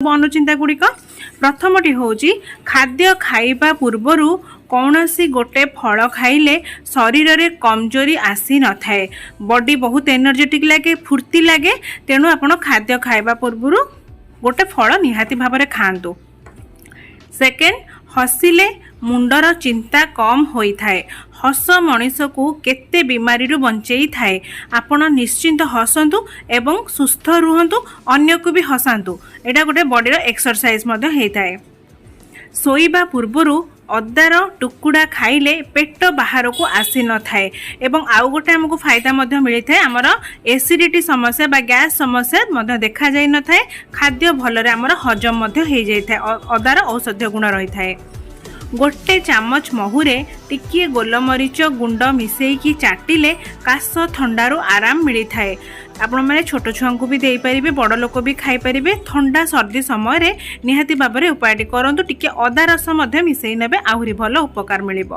ସବୁ ଅନୁଚିନ୍ତା ଗୁଡ଼ିକ। ପ୍ରଥମଟି ହେଉଛି, ଖାଦ୍ୟ ଖାଇବା ପୂର୍ବରୁ କୌଣସି ଗୋଟେ ଫଳ ଖାଇଲେ ଶରୀରରେ କମଜୋରି ଆସିନଥାଏ। ବଡି ବହୁତ ଏନର୍ଜେଟିକ୍ ଲାଗେ, ଫୁର୍ତ୍ତି ଲାଗେ। ତେଣୁ ଆପଣ ଖାଦ୍ୟ ଖାଇବା ପୂର୍ବରୁ ଗୋଟେ ଫଳ ନିହାତି ଭାବରେ ଖାଆନ୍ତୁ। ସେକେଣ୍ଡ, ହସିଲେ ମୁଣ୍ଡର ଚିନ୍ତା କମ୍ ହୋଇଥାଏ। ହସ ମଣିଷକୁ କେତେ ବିମାରୀରୁ ବଞ୍ଚେଇଥାଏ। ଆପଣ ନିଶ୍ଚିନ୍ତ ହସନ୍ତୁ ଏବଂ ସୁସ୍ଥ ରୁହନ୍ତୁ, ଅନ୍ୟକୁ ବି ହସାନ୍ତୁ। ଏଇଟା ଗୋଟେ ବଡିର ଏକ୍ସରସାଇଜ ମଧ୍ୟ ହେଇଥାଏ। ଶୋଇବା ପୂର୍ବରୁ ଅଦାର ଟୁକୁଡ଼ା ଖାଇଲେ ପେଟ ବାହାରକୁ ଆସିନଥାଏ ଏବଂ ଆଉ ଗୋଟେ ଆମକୁ ଫାଇଦା ମଧ୍ୟ ମିଳିଥାଏ, ଆମର ଏସିଡ଼ିଟି ସମସ୍ୟା ବା ଗ୍ୟାସ୍ ସମସ୍ୟା ମଧ୍ୟ ଦେଖାଯାଇନଥାଏ। ଖାଦ୍ୟ ଭଲରେ ଆମର ହଜମ ମଧ୍ୟ ହେଇଯାଇଥାଏ। ଅଦାର ଔଷଧୀୟ ଗୁଣ ରହିଥାଏ। ଗୋଟେ ଚାମଚ ମହୁରେ ଟିକିଏ ଗୋଲମରିଚ ଗୁଣ୍ଡ ମିଶେଇକି ଚାଟିଲେ କାଶ ଥଣ୍ଡାରୁ ଆରାମ ମିଳିଥାଏ। ଆପଣମାନେ ଛୋଟ ଛୁଆଙ୍କୁ ବି ଦେଇପାରିବେ, ବଡ଼ ଲୋକ ବି ଖାଇପାରିବେ। ଥଣ୍ଡା ସର୍ଦ୍ଦି ସମୟରେ ନିହାତି ଭାବରେ ଉପାୟଟି କରନ୍ତୁ। ଟିକେ ଅଦା ରସ ମଧ୍ୟ ମିଶେଇ ନେବେ, ଆହୁରି ଭଲ ଉପକାର ମିଳିବ।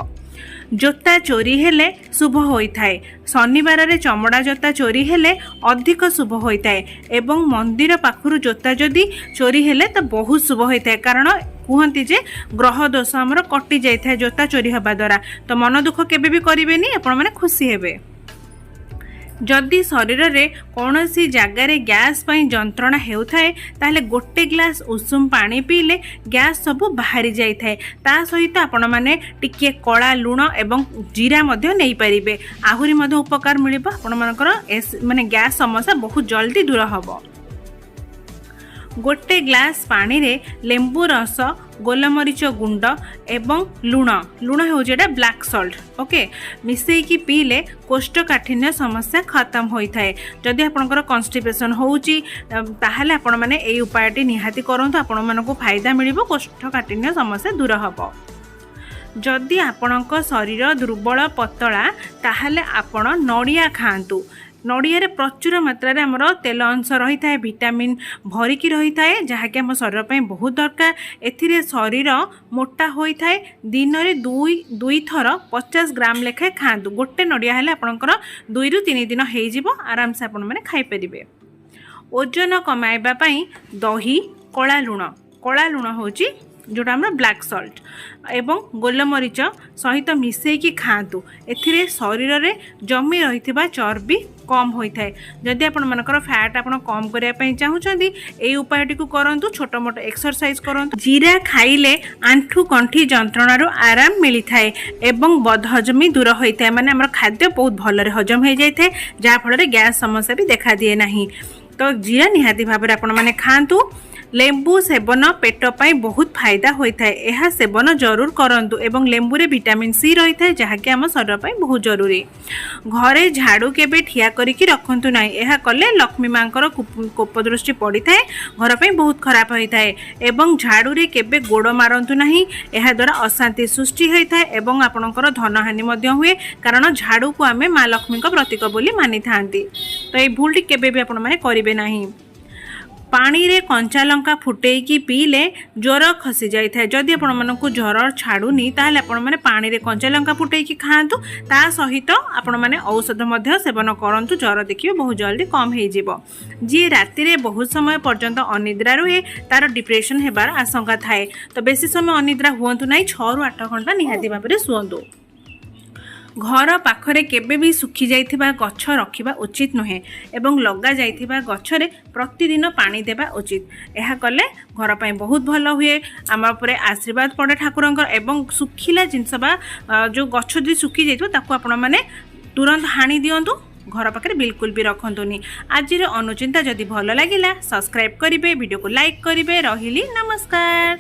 ଜୋତା ଚୋରି ହେଲେ ଶୁଭ ହୋଇଥାଏ। ଶନିବାରରେ ଚମଡ଼ା ଜୋତା ଚୋରି ହେଲେ ଅଧିକ ଶୁଭ ହୋଇଥାଏ ଏବଂ ମନ୍ଦିର ପାଖରୁ ଜୋତା ଯଦି ଚୋରି ହେଲେ ତ ବହୁତ ଶୁଭ ହୋଇଥାଏ, କାରଣ କୁହନ୍ତି ଯେ ଗ୍ରହ ଦୋଷ ଆମର କଟି ଯାଇଥାଏ ଜୋତା ଚୋରି ହେବା ଦ୍ୱାରା। ତ ମନ ଦୁଃଖ କେବେ ବି କରିବେନି, ଆପଣମାନେ ଖୁସି ହେବେ। ଯଦି ଶରୀରରେ କୌଣସି ଜାଗାରେ ଗ୍ୟାସ୍ ପାଇଁ ଯନ୍ତ୍ରଣା ହେଉଥାଏ, ତାହେଲେ ଗୋଟେ ଗ୍ଲାସ୍ ଉଷୁମ ପାଣି ପିଇଲେ ଗ୍ୟାସ୍ ସବୁ ବାହାରି ଯାଇଥାଏ। ତା ସହିତ ଆପଣମାନେ ଟିକିଏ କଳା ଲୁଣ ଏବଂ ଜିରା ମଧ୍ୟ ନେଇପାରିବେ, ଆହୁରି ମଧ୍ୟ ଉପକାର ମିଳିବ। ଆପଣମାନଙ୍କର ମାନେ ଗ୍ୟାସ୍ ସମସ୍ୟା ବହୁତ ଜଲ୍ଦି ଦୂର ହେବ। ଗୋଟେ ଗ୍ଲାସ୍ ପାଣିରେ ଲେମ୍ବୁ ରସ, ଗୋଲମରିଚ ଗୁଣ୍ଡ ଏବଂ ଲୁଣ, ଲୁଣ ହେଉଛି ଏଇଟା ବ୍ଲାକ୍ ସଲ୍ଟ, ଓକେ, ମିଶେଇକି ପିଇଲେ କୋଷ୍ଠକାଠିନ୍ୟ ସମସ୍ୟା ଖତମ ହୋଇଥାଏ। ଯଦି ଆପଣଙ୍କର କନଷ୍ଟିପେସନ୍ ହେଉଛି, ତାହେଲେ ଆପଣମାନେ ଏଇ ଉପାୟଟି ନିହାତି କରନ୍ତୁ। ଆପଣମାନଙ୍କୁ ଫାଇଦା ମିଳିବ, କୋଷ୍ଠକାଠିନ୍ୟ ସମସ୍ୟା ଦୂର ହେବ। ଯଦି ଆପଣଙ୍କ ଶରୀର ଦୁର୍ବଳ, ପତଳା, ତାହେଲେ ଆପଣ ନଡ଼ିଆ ଖାଆନ୍ତୁ। ନଡ଼ିଆରେ ପ୍ରଚୁର ମାତ୍ରାରେ ଆମର ତେଲ ଅଂଶ ରହିଥାଏ, ଭିଟାମିନ୍ ଭରିକି ରହିଥାଏ, ଯାହାକି ଆମ ଶରୀର ପାଇଁ ବହୁତ ଦରକାର। ଏଥିରେ ଶରୀର ମୋଟା ହୋଇଥାଏ। ଦିନରେ ଦୁଇ ଦୁଇଥର 50 ଗ୍ରାମ ଲେଖାଏଁ ଖାଆନ୍ତୁ। ଗୋଟେ ନଡ଼ିଆ ହେଲେ ଆପଣଙ୍କର 2ରୁ 3 ଦିନ ହେଇଯିବ, ଆରାମସେ ଆପଣମାନେ ଖାଇପାରିବେ। ଓଜନ କମାଇବା ପାଇଁ ଦହି, କଳା ଲୁଣ, କଳା ଲୁଣ ହେଉଛି ଯେଉଁଟା ଆମର ବ୍ଲାକ୍ ସଲ୍ଟ, ଏବଂ ଗୋଲମରିଚ ସହିତ ମିଶେଇକି ଖାଆନ୍ତୁ। ଏଥିରେ ଶରୀରରେ ଜମି ରହିଥିବା ଚର୍ବି କମ୍ ହୋଇଥାଏ। ଯଦି ଆପଣମାନଙ୍କର ଫ୍ୟାଟ୍ ଆପଣ କମ୍ କରିବା ପାଇଁ ଚାହୁଁଛନ୍ତି, ଏଇ ଉପାୟଟିକୁ କରନ୍ତୁ। ଛୋଟ ମୋଟ ଏକ୍ସରସାଇଜ କରନ୍ତୁ। ଜିରା ଖାଇଲେ ଆଣ୍ଠୁ ଗଣ୍ଠି ଯନ୍ତ୍ରଣାରୁ ଆରାମ ମିଳିଥାଏ ଏବଂ ବଦହଜମି ଦୂର ହୋଇଥାଏ, ମାନେ ଆମର ଖାଦ୍ୟ ବହୁତ ଭଲରେ ହଜମ ହେଇଯାଇଥାଏ, ଯାହାଫଳରେ ଗ୍ୟାସ୍ ସମସ୍ୟା ବି ଦେଖାଦିଏ ନାହିଁ। ତ ଜିରା ନିହାତି ଭାବରେ ଆପଣମାନେ ଖାଆନ୍ତୁ। ଲେମ୍ବୁ ସେବନ ପେଟ ପାଇଁ ବହୁତ ଫାଇଦା ହୋଇଥାଏ। ଏହା ସେବନ ଜରୁର କରନ୍ତୁ ଏବଂ ଲେମ୍ବୁରେ ଭିଟାମିନ୍ ସି ରହିଥାଏ, ଯାହାକି ଆମ ଶରୀର ପାଇଁ ବହୁତ ଜରୁରୀ। ଘରେ ଝାଡ଼ୁ କେବେ ଠିଆ କରିକି ରଖନ୍ତୁ ନାହିଁ। ଏହା କଲେ ଲକ୍ଷ୍ମୀ ମାଙ୍କର କୋପ ଦୃଷ୍ଟି ପଡ଼ିଥାଏ, ଘର ପାଇଁ ବହୁତ ଖରାପ ହୋଇଥାଏ। ଏବଂ ଝାଡ଼ୁରେ କେବେ ଗୋଡ଼ ମାରନ୍ତୁ ନାହିଁ। ଏହାଦ୍ୱାରା ଅଶାନ୍ତି ସୃଷ୍ଟି ହୋଇଥାଏ ଏବଂ ଆପଣଙ୍କର ଧନହାନି ମଧ୍ୟ ହୁଏ, କାରଣ ଝାଡ଼ୁକୁ ଆମେ ମା ଲକ୍ଷ୍ମୀଙ୍କ ପ୍ରତୀକ ବୋଲି ମାନିଥାନ୍ତି। ତ ଏଇ ଭୁଲଟି କେବେ ବି ଆପଣମାନେ କରିବେ ନାହିଁ। ପାଣିରେ କଞ୍ଚା ଲଙ୍କା ଫୁଟେଇକି ପିଇଲେ ଜ୍ୱର ଖସି ଯାଇଥାଏ। ଯଦି ଆପଣମାନଙ୍କୁ ଜ୍ୱର ଛାଡ଼ୁନି, ତାହେଲେ ଆପଣମାନେ ପାଣିରେ କଞ୍ଚା ଲଙ୍କା ଫୁଟେଇକି ଖାଆନ୍ତୁ। ତା ସହିତ ଆପଣମାନେ ଔଷଧ ମଧ୍ୟ ସେବନ କରନ୍ତୁ। ଜ୍ୱର ଦେଖିବେ ବହୁତ ଜଲ୍ଦି କମ୍ ହେଇଯିବ। ଯିଏ ରାତିରେ ବହୁତ ସମୟ ପର୍ଯ୍ୟନ୍ତ ଅନିଦ୍ରା ରୁହେ, ତାର ଡିପ୍ରେସନ୍ ହେବାର ଆଶଙ୍କା ଥାଏ। ତ ବେଶୀ ସମୟ ଅନିଦ୍ରା ହୁଅନ୍ତୁ ନାହିଁ, 6ରୁ 8 ଘଣ୍ଟା ନିହାତି ଭାବରେ ଶୁଅନ୍ତୁ। ଘର ପାଖରେ କେବେ ବି ଶୁଖି ଯାଇଥିବା ଗଛ ରଖିବା ଉଚିତ ନୁହେଁ ଏବଂ ଲଗାଯାଇଥିବା ଗଛରେ ପ୍ରତିଦିନ ପାଣି ଦେବା ଉଚିତ। ଏହା କଲେ ଘର ପାଇଁ ବହୁତ ଭଲ ହୁଏ, ଆମ ଉପରେ ଆଶୀର୍ବାଦ ପଡ଼େ ଠାକୁରଙ୍କର। ଏବଂ ଶୁଖିଲା ଜିନିଷ ବା ଯେଉଁ ଗଛ ଯଦି ଶୁଖି ଯାଇଥିବ, ତାକୁ ଆପଣମାନେ ତୁରନ୍ତ ହାଣି ଦିଅନ୍ତୁ, ଘର ପାଖରେ ବିଲକୁଲ ବି ରଖନ୍ତୁନି। ଆଜିର ଅନୁଚିନ୍ତା ଯଦି ଭଲ ଲାଗିଲା, ସବସ୍କ୍ରାଇବ୍ କରିବେ, ଭିଡ଼ିଓକୁ ଲାଇକ୍ କରିବେ। ରହିଲି, ନମସ୍କାର।